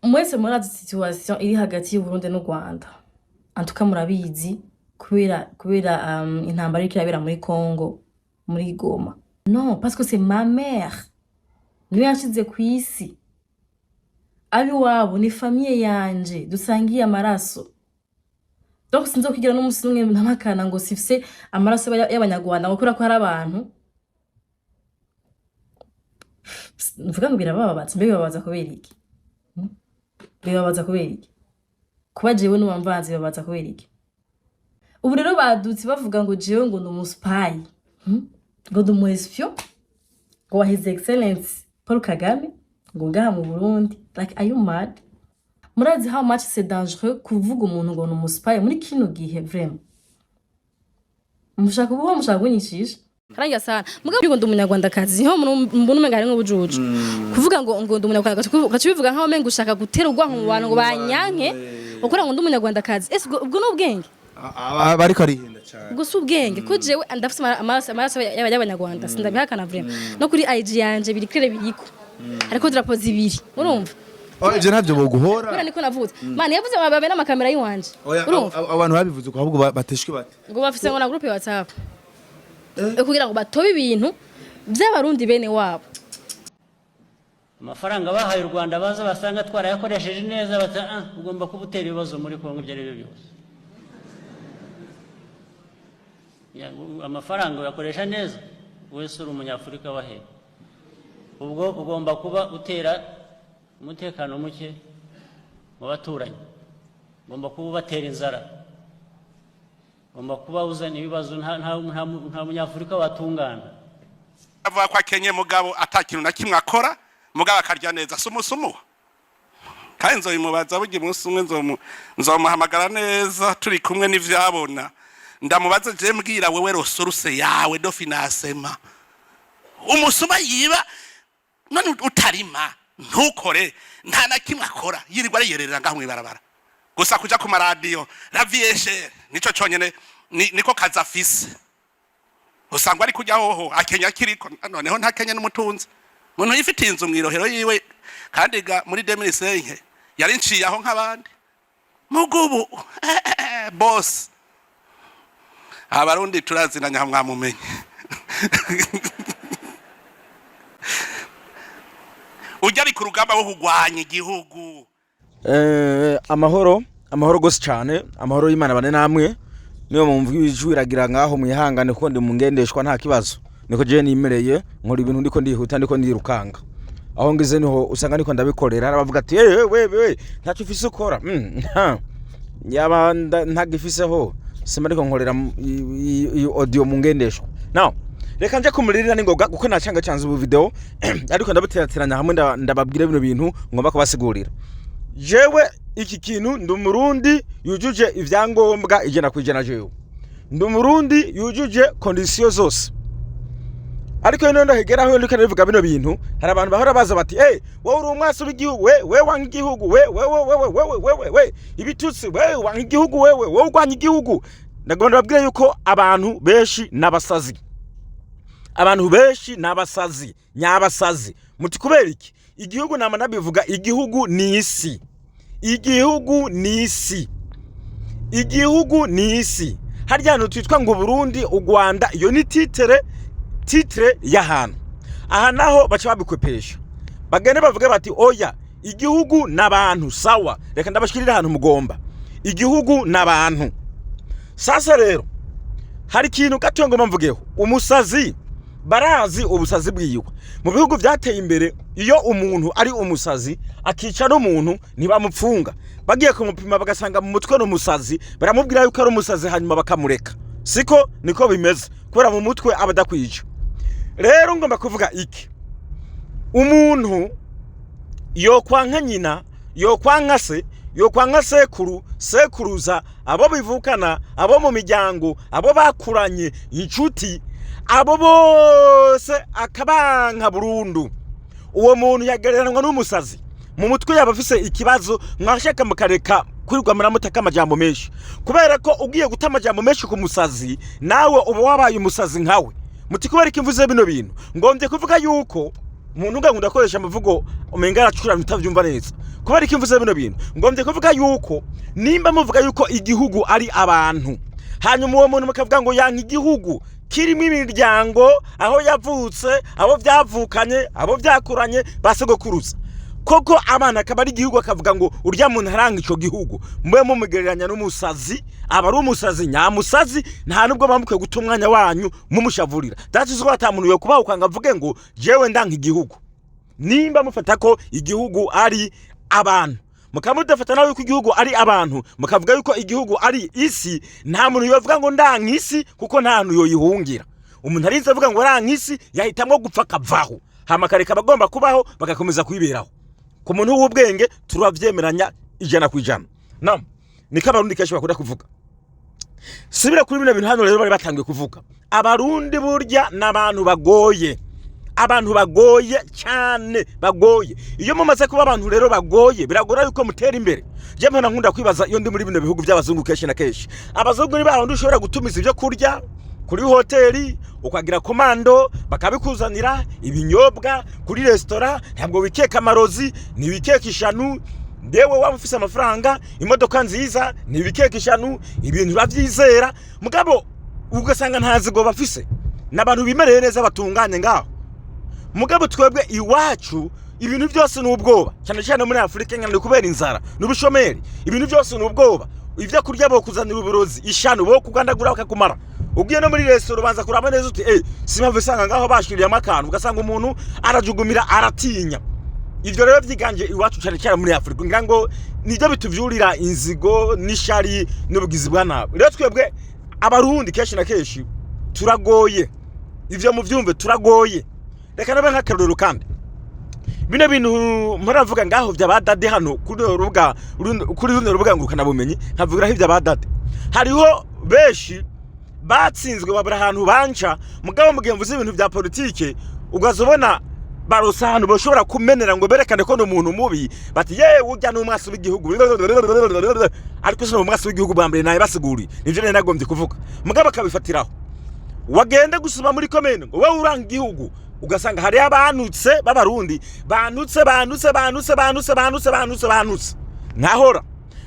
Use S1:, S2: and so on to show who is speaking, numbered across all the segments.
S1: Mwese murazi situation iri hagati y'Uburundi n'u Rwanda. En tout cas murabizi kubera intambara iriko irabera muri Congo, muri Goma. Non, parce que c'est ma mère. Niwe yanshize kw'isi. Abiwabo ni famille yanje, dusangiye amaraso. Donc sinzokwigira n'umusi n'umwe ntamakana ngo sifise amaraso y'abanyarwanda, ngo kubera ko hari abantu mvuga ngo birababaza. Mbe bibabaza kubera iki? Hmm? Bibabaza kubera iki? Kuba jewe n'uwamvanze bibabaza kubera iki? Ubu rero badutse bavuga ngo jewe ngo ndi umu spy, Ngo ndi umu espion ngo wa His Excellence Paul Kagame ngo ngaha mu Burundi. Like, are you mad? Murazi how much c'est dangereux kuvuga umuntu ngo ni umu spy muri kino gihe? Vraiment, mushaka ubuho, mushaka kunyicisha karangira sana. Mugabo ngo ndi umunyarwandakazi, niho mbona umenga harimwo ubujuju. Kuvuga ngo ndi umunyarwandakazi, ugaca ubivuga nkaho umenga ushaka gutera urwanko mu bantu ngo banyanke ukora ngo ndi umunyarwandakazi. Ese ubwo ni ubwenge?
S2: Bariko arihenda cyane.
S1: Ubwo si ubwenge, ko jewe ndafise amaraso y'abanyarwanda, sindabihakana vraiment. No kuri IG yanje biri clair, biriko hariko drapeau zibiri, urumva?
S2: Oh, ivyo ntavyo boguhora.
S1: Kubera niko navutse. Mani yavuze ngo babe n'amakamera yiwanje.
S2: Oya,
S1: urumva?
S2: Abantu babivuze ko ahubwo bateshwe bate?
S1: Ngo bafise ngo na groupe ya WhatsApp kugira ngo batobe ibintu by'abarundi bene wabo.
S3: Amafaranga bahaye u Rwanda, baza basanga twarayakoresheje neza, bata ah, ugomba kuba utera ibibazo muri Kongo ibyo ari byo byose. Ya, amafaranga uyakoresha neza wese uri umunyafurika wahe, ubwo ugomba kuba utera umutekano muke mu baturanyi, ugomba kuba ubatera inzara, ugomba kuba uzana ibibazo. Nta munyafurika watungana.
S4: Avuga ko akenye, mugabo ata kintu na kimwe akora, mugabo akarya neza. Si umusumuha kandi nzobimubaza burya. Umunsi umwe nzomuhamagara neza turi kumwe n'ivyabona, ndamubaze je: mbwira wewe, ressource yawe de financement, umusuma yiba none utarima, ntukore, nta na kimwe akora, yirirwa ariyererera ngaho mw'ibarabara gusa, kuja ku maradiyo, la vie est chère, nico conyene niko kazi afise. Usanga ari kujya hoho akenya kiriko noneho ntakenya n'umutunzi, umuntu yifitiye inzu mw'irohero yiwe. Kandi ga muri 2005 yari nciye aho nk'abandi mugubu boss. Abarundi turazinanya, mwamumenye. Ujya ari ku rugamba wo kurwanya igihugu.
S5: Amahoro, amahoro gose cyane, amahoro y'Imana bane namwe. Niyo mumva ijwi iragira ngaho, mwihangane kuko ndi mu ngendeshwa, nta kibazo. Niko jewe nimereye, nkora ibintu ndiko ndihuta, ndiko ndirukanga. Aho ngize niho usanga ndiko ndabikorera. Arabavuga ati: "Eh, we we, ntacyo ufise ukora." Ha. Yaba ntagifiseho simba ndiko nkorera iyi audio mu ngendeshwa. Now reka nje kumuririra ningoga, kuko nacanga canze ubu video, ariko ndabuterateranya hamwe, ndababwira bino bintu ngomba kubasigurira. Jewe iki kintu, ndi umurundi yujuje ivyangombwa 100%. Jewe ndi umurundi yujuje conditions zose, ariko iyo ndahegeraho ndiko ndabivuga bino bintu, hari abantu bahora baza bati: "Hey, wowe uri umwasi w'igihugu, we wanga igihugu, we we we we we we we we ibitutsi, we wanga igihugu, wewe wowe urwanya igihugu." Ndagomba ndababwire yuko abantu benshi n'abasazi, abantu benshi n'abasazi nyabasazi. Muti kubera iki? Igihugu, nama nabivuga, igihugu ni isi, igihugu ni isi, igihugu ni isi. Harya hantu twitwa ngo Burundi, u Rwanda, iyo ni titre y'ahantu. Aha naho baca babikwepesha, bagende bavuge bati: "Oya, igihugu n'abantu." Sawa, reka ndabashikirira ahantu mugomba. Igihugu n'abantu. Sasa rero hari ikintu gato ngomba mvugeho. Umusazi barazi ubusazi bwiwe. Mu bihugu byateye imbere, iyo umuntu ari umusazi akica n'umuntu, ntibamupfunga. Bagiye kumupima bagasanga mu mutwe n'umusazi, baramubwira yuko ari umusazi, hanyuma bakamureka. Siko niko bimeze, kubera mu mutwe aba adakwije. Rero ngomba kuvuga iki: umuntu yokwanka nyina, yokwanka se, yokwanka sekuru, sekuruza, abo bivukana, abo mu miryango, abo bakuranye, inshuti, abo bose akabanka burundu, uwo muntu yagereranywa n'umusazi. Mu mutwe yaba afise ikibazo. Mwashaka mukareka kwirirwa muramutaka amajambo menshi, kubera ko ugiye guta amajambo menshi ku musazi, nawe uba wabaye umusazi nkawe. Muti kubera ko imvuze bino bintu? Ngombye kuvuga yuko Umuntu ngo ndakoresha amavugo umenga aracura, mutavyumva neza. Kubera iki mvuze bino bintu? Ngombye kuvuga yuko nimba muvuga yuko igihugu ari abantu, hanyuma uwo muntu mukavuga ngo yanka igihugu kirimo imiryango, aho yavutse, abo byavukanye, abo byakuranye, basogokuruza, koko abana akaba ari igihugu, akavuga ngo urya muntu aranga ico gihugu, mube mumugereranya n'umusazi. Aba ari umusazi nyamusazi. Nta nubwo bamukwiye guta umwanya wanyu mumushavurira. That is why ata muntu yokubahuka ngo avuge ngo jewe ndanka igihugu. Nimba mufata ko igihugu ari abantu, mukaba mudafata nawe yuko igihugu ari abantu, mukavuga yuko igihugu ari isi, nta muntu yovuga ngo ndanka isi, kuko nta hantu yoyihungira. Umuntu arinze avuga ngo aranka isi, yahitamwo gupfa akavaho, hama akareka abagomba kubaho bagakomeza kwiberaho. Ku muntu w'ubwenge turabyemeranya 100%. Nam niko Abarundi kenshi bakunda kuvuga. Subira kuri bino bintu hano rero bari batangiye kuvuga. Abarundi burya ni abantu bagoye, abantu bagoye cyane, bagoye. Iyo mumaze kuba abantu rero bagoye, biragora yuko mutera imbere. Je mpora nkunda kwibaza iyo ndi muri bino bihugu by'abazungu, kenshi na kenshi abazungu ni babandi ushobora gutumiza ibyo kurya kuri hoteli, ukagira commande, bakabikuzanira, ibinyobwa kuri resitora, ntabwo wikeka amarozi, ntiwikeka ishanu. Ndewe waba ufise amafaranga, imodoka nziza, ntibikeka ishanu, ibintu urabyizera. Mugabo ugasanga nta zigo bafise, ni abantu bimereye neza, batunganye ngaho. Mugabo twebwe iwacu ibintu byose ni ubwoba, cyane cyane muri Afurika nyine, kubera inzara n'ubushomeri. Ibintu byose ni ubwoba. Ibyo kurya bokuzanira uburozi, ishanu, bo kugandagura bakakumara. Ugiye no muri resitora ubanza kuraba neza uti si impamvu usanga ngaho bashiriyemo akantu, ugasanga umuntu arajugumira, aratinya. Ibyo rero byiganje iwacu cyane cyane muri Afurika. Ngira ngo nibyo bituvyurira inzigo n'ishari n'ubugizi bwa nabi. Rero twebwe Abarundi kenshi na kenshi turagoye, ivyo muvyumve, turagoye. Reka nabe nk'akarorero kandi bino bintu mpora ngaho vya badade hano kuri runo rubuga, kuri runo rubuga ngurukana bumenyi, nkavugiraho ivya badade. Hariho benshi batsinzwe, babura ahantu banca. Mugabo mugihe mvuze ibintu vya politike, ugaza ubona barosa ahantu bashobora kumenera ngo berekane ko ni umuntu mubi, bati yewe urya ni umwasi w'igihugu. Ariko si umwasi w'igihugu bwa mbere nawe basiguriye, nivyo nari nagombye kuvuga. Mugabo akabifatiraho, wagenda gusoma muri comment ngo wowe uranga igihugu, ugasanga hariyo abanutse b'Abarundi banutse, banutse, banutse, banutse, banutse, banutse, banutse nkahora.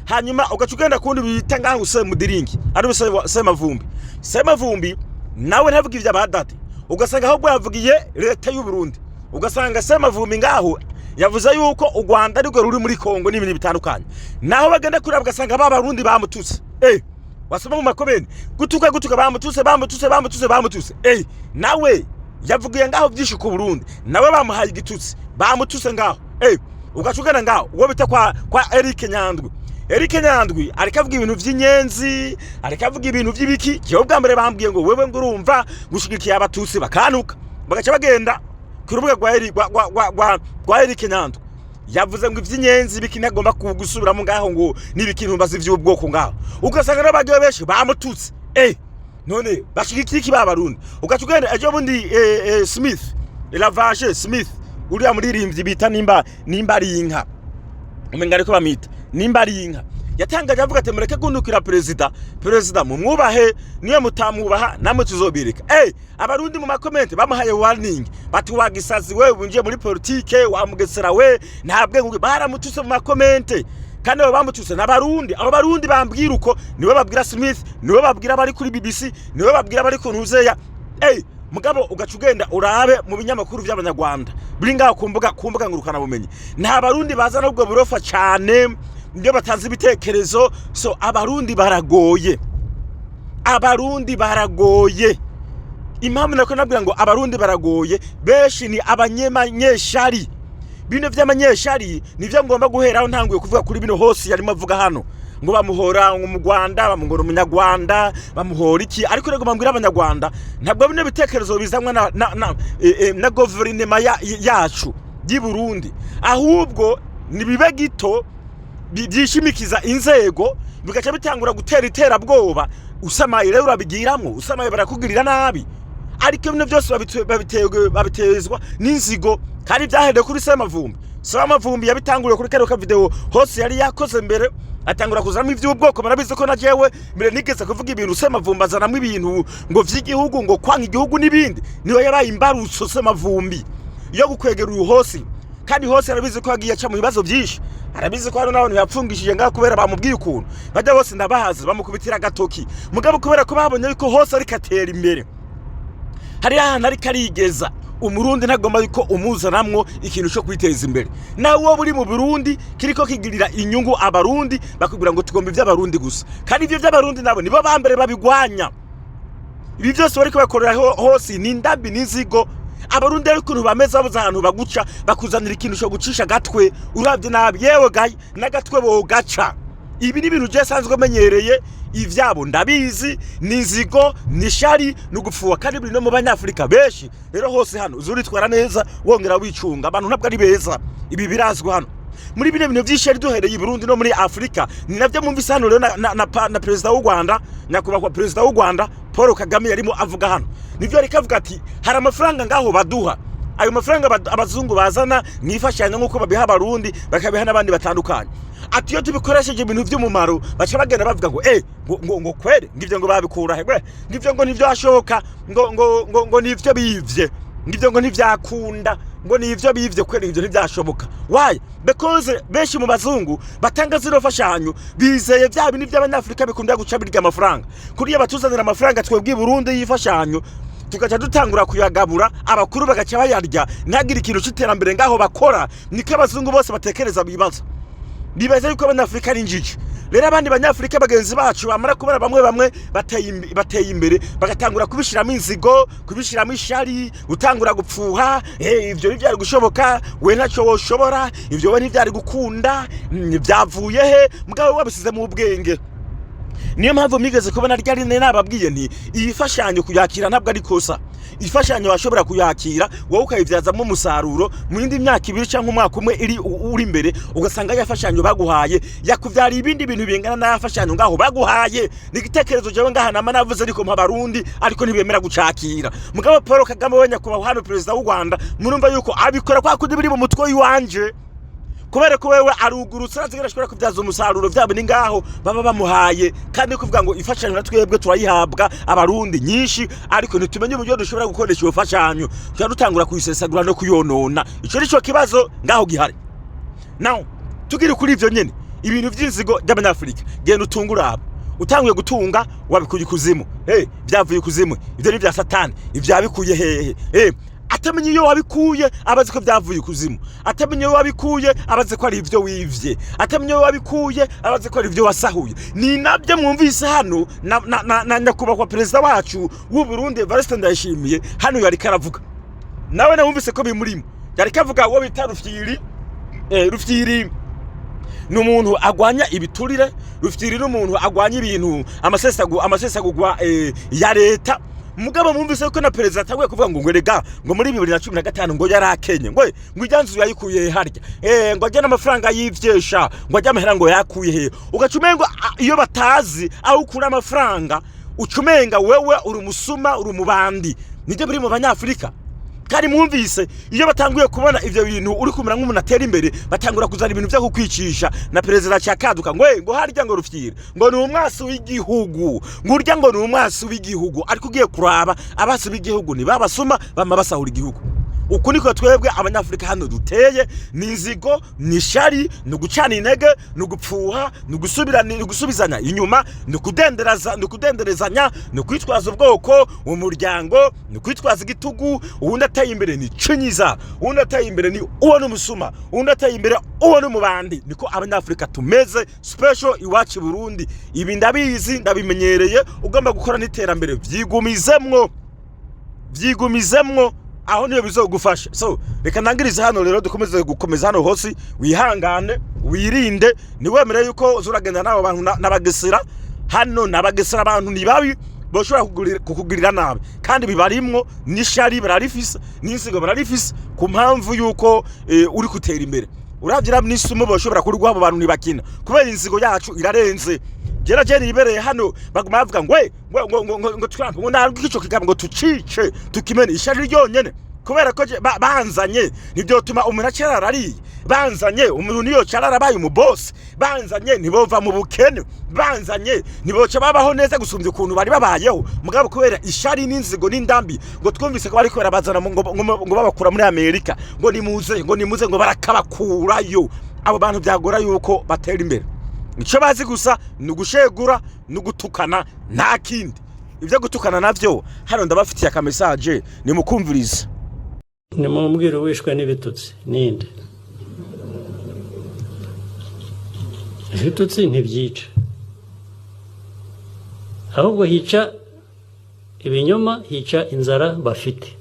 S5: Hanyuma ugaca ugenda kundi bita ngaho Semudiringi, ari Semavumbi. Semavumbi nawe ntavuga ibya badade, ugasanga ahubwo yavugiye leta y'u Burundi. Ugasanga Semavumbi ngaho yavuze yuko u Rwanda arirwo ruri muri Kongo n'ibintu bitandukanye. Naho bagenda kureba ugasanga ba Barundi bamututse. Wasoma mu ma comment, gutuka, gutuka, bamututse, bamututse, bamututse, bamututse. Nawe yavugiye ngaho byinshi ku Burundi, nawe bamuhaye igitutsi, bamututse ngaho. Ugaca ugana ngaho uwo bita kwa Eric Nyandwi. Eric Nyandwi ariko avuga ibintu vy'inyenzi, ariko avuga ibintu vy'ibiki. Jewe bwa mbere bambwiye ngo wewe ngo urumva gushigikiye Abatutsi, bakanuka, bagaca bagenda ku rubuga rwa Eric rwa Eric Nyandwi, yavuze ngo ivy'inyenzi biki, ntagomba gusubiramo ngaho, ngo n'ibiki ntumbazi vy'ubwoko ngaho. Ugasanga n'abagiye benshi bamututse. None bashigikiye iki ba Barundi? Ugaca ugenda ejo bundi Smith Lavage Smith, uriya muririmbyi bita nimba ari inka, umenga ariko bamwita nimba ari inka, yatangaje avuga ati mureke gundukira perezida, perezida mumwubahe, niyo mutamwubaha namwe tuzobireka. Abarundi mu ma comment bamuhaye warning, bati wagisazi we, winjiye muri politike, wa mugesera we, ntabwe ngo baramutuse mu ma comment. Kandi abo bamutuse n'Abarundi. Abo Barundi bambwira uko niwe babwira Smith, niwe babwira abari kuri BBC, niwe babwira abari ku ntuzeya. Mugabo ugaca ugenda urabe mu binyamakuru by'Abanyarwanda biri ngaho ku mbuga ngurukana bumenyi, nta Barundi bazana ubwo burofa cyane niyo batanze ibitekerezo. So Abarundi baragoye, Abarundi baragoye. Impamvu nako nabwira ngo Abarundi baragoye, benshi ni abanyemanyeshari. Bino vy'amanyeshari nivyo ngomba guheraho ntanguye kuvuga kuri bino hose yarimo avuga hano, ngo bamuhora ngo mu Rwanda, bamuhora Umunyarwanda, bamuhora iki. Ariko rego bambwira Abanyarwanda, ntabwo bino bitekerezo bizanwa na guverinema yacu y'i Burundi, ahubwo nibibe gito byishimikiza inzego, bigaca bitangura gutera iterabwoba. Usamaye rero urabigiramwo, usamaye barakugirira nabi. Ariko bino byose babitezwa n'inzigo, kandi byahereye kuri Semavumbi. Semavumbi yabitanguriye kuri kano video hose yari yakoze mbere, atangura kuzanamo iby'ubwoko. Murabizi ko na jewe mbere nigeze kuvuga ibintu, Semavumbi azanamo ibintu ngo vy'igihugu, ngo kwanka igihugu n'ibindi. Niyo yabaye imbarutso Semavumbi. Yo gukwegera uyu Hosi, kandi Hose arabizi ko yagiye aca mu bibazo byinshi, arabizi ko hari n'abantu yapfungishije ngaho kubera bamubwiye ukuntu bajya bose ndabahazi bamukubitira agatoki. Mugabo kubera ko babonye yuko Hose ariko atera imbere, hari ahantu ariko arigeza, Umurundi ntagomba yuko umuzanamwo ikintu cyo kwiteza imbere. Nawe wowe uri mu Burundi kiriko kigirira inyungu Abarundi, bakubwira ngo tugomba iby'Abarundi gusa, kandi ibyo by'Abarundi nabo nibo bambere babigwanya. Ibi byose bariko bakorera hose ni indambi n'inzigo. Abarundi rero ukuntu bameze, babuze ahantu baguca, bakuzanira ikintu cyo gucisha agatwe. Uravye nabi, yewe gayi, n'agatwe bogaca. Ibi ni ibintu je sanzwe menyereye, ivyabo ndabizi, ni inzigo, ni shari, ni ugupfuha, kandi biri no mu Banyafurika benshi. Rero hose hano uzuritwara neza, wongera wicunga abantu, ntabwo ari beza. Ibi birazwi hano muri bino bintu byinshi yari duhereye i Burundi no muri Afurika. Ni nabyo mwumvise hano rero na perezida w'u Rwanda, nyakubahwa perezida w'u Rwanda Paul Kagame, yarimo avuga hano. Nibyo ariko avuga ati hari amafaranga ngaho baduha, ayo mafaranga abazungu bazana mwifashanyo, nk'uko babiha Abarundi, bakabiha n'abandi batandukanye. Ati iyo tubikoresheje ibintu by'umumaro, baca bagenda bavuga ngo ngo kwere ngivyo, ngo babikura he, gwe ngivyo, ngo ntivyashoboka, ngo nivyo bivye ngivyo, ngo ntivyakunda, ngo nivyo bivye kwere, ivyo ntivyashoboka. Why? Because benshi mu bazungu batanga zino fashanyo bizeye vya bintu by'Abanyafurika bikunda guca birya amafaranga. Kuriya batuzanira amafaranga twebwe i Burundi y'ifashanyo, tugaca dutangura kuyagabura, abakuru bagaca bayarya, ntagire ikintu c'iterambere ngaho bakora. Niko abazungu bose batekereza, bibaza yuko Abanyafurika ari injiji. Rero abandi Banyafurika bagenzi bacu bamara kubona bamwe bamwe bateye imbere, bagatangura kubishiramo inzigo, kubishiramo ishari, gutangura gupfuha: ivyo ntivyari gushoboka, we ntacyo woshobora, ivyo we ntivyari gukunda, byavuye he?" Mugabo wabisize mu bwenge. Niyo mpamvu mwigeze kubona ryari nababwiye nti iyi fashanyo kuyakira ntabwo ari kosa. Ifashanyo washobora kuyakira wowe ukayibyazamo umusaruro mu yindi myaka 2 cyangwa umwaka umwe iri uri imbere, ugasanga ya fashanyo baguhaye yakubyariye ibindi bintu bingana n'aya fashanyo ngaho baguhaye. Ni igitekerezo jewe ngaha nama navuze, ariko mpa Barundi, ariko ntibemera gucakira. Mugabo Paul Kagame we, nyakubahwa hano perezida w'u Rwanda, murumva yuko abikora kwa kundi biri mu mutwe w'iwanje, kubera ko wewe arugurutse, arazi ashobora kubyaza umusaruro byabo ni ngaho baba bamuhaye. Kandi kuvuga ngo ifashanyo na twebwe turayihabwa Abarundi nyinshi, ariko ntitumenye uburyo dushobora gukoresha iyo fashanyo, tuba dutangura kuyisesagura no kuyonona. Ico nico kibazo ngaho gihari. Now tugiri kuri ivyo nyene, ibintu vy'inzigo by'Abanyafurika, genda utunge uraba utanguye gutunga wabikuye ikuzimu, hey, byavuye ikuzimu, ivyo ni vya Satani, ivyo yabikuye hehe? Hey, atamenye iyo wabikuye, abazi ko byavuye ikuzimu. Atamenye iyo wabikuye, abazi ko ari ivyo wivye. Atamenye iyo wabikuye, abazi ko ari ivyo wasahuye. Ni nabyo mwumvise hano na nyakubahwa perezida wacu w'u Burundi Evariste Ndayishimiye hano yariko aravuga. Nawe nawumvise ko bimurimo, yariko avuga uwo bita Rufyiri. Rufyiri ni umuntu agwanya ibiturire, Rufyiri ni umuntu agwanya ibintu amasesagugwa ya leta. Mugabo mwumvise ko na perezida atanguye kuvuga ngo rega ngo muri 2015 ngo yarakenye, ngo ijya nzu yayikuye he harya, ngo ajya n'amafaranga yivyesha, ngo ajya amahera ngo yakuye he. Ugaca umengo iyo batazi aho ukura amafaranga, uca umenga wewe uri umusuma, uri umubandi. Nibyo biri mu Banyafurika. Kandi mwumvise iyo batanguye kubona ivyo bintu uri kumera nk'umuntu atera imbere, batangura kuzana ibintu vyo kukwicisha. Na perezida cyakaduka ngo ngo harya ngo Rufyiri ngo ni umwasi w'igihugu, ngo urya ngo ni umwasi w'igihugu. Ariko ugiye kuraba, abasi b'igihugu ni babasuma bama basahura igihugu. Uku niko twebwe Abanyafurika hano duteye: ni inzigo, ni ishari, ni ugucana intege, ni ugupfuha, ni ugusubizanya inyuma, ni ukudenderaza, ni ukudenderezanya, ni ukwitwaza ubwoko, umuryango, ni ukwitwaza igitugu. Uwundi ateye imbere ni cinyiza, uwundi ateye imbere ni uwo ni umusuma, uwundi ateye imbere uwo ni umubandi. Niko Abanyafurika tumeze, special iwacu i Burundi. Ibi ndabizi, ndabimenyereye. Ugomba gukora n'iterambere, vyigumizemwo, vyigumizemwo, aho niyo bizogufasha. So reka ntangirize hano rero, dukomeze gukomeza hano hose. Wihangane, wirinde, niwemere yuko uzuragenda n'abo bantu n'abagesera hano, n'abagesera. Abantu ni babi, boshobora kukugirira nabi, kandi bibarimwo n'ishari bararifise, n'insigo bararifise, ku mpamvu yuko uri gutera imbere. Uravye n'isumo boshobora kuriguha abo bantu, ntibakina, kubera inzigo yacu irarenze. Jera jeri ibereye hano baguma bavuga ngo we ngo Trump ngo ntabwo ico kigabo ngo tucice tukimene, ishari ryonyene kubera ko banzanye ntibyotuma umuntu acerara ariye. Banzanye umuntu niyo cararabaye umubosi, banzanye ntibova mu bukene, banzanye ntiboca babaho neza gusumbya ukuntu bari babayeho. Mugabo kubera ishari n'inzigo n'indambi, ngo twumvise ko bariko barabazana ngo babakura muri Amerika, ngo nimuze, ngo nimuze, ngo barakabakurayo. Abo bantu byagora yuko batera imbere. Icyo bazi gusa ni ugushegura no gutukana, nta kindi. Ibyo gutukana navyo hano ndabafitiye akamesaje, nimukumvirize.
S3: Nimumbwire, uwishwe n'ibitutsi ninde? Ibitutsi ntibyica, ahubwo hica ibinyoma, hica inzara bafite.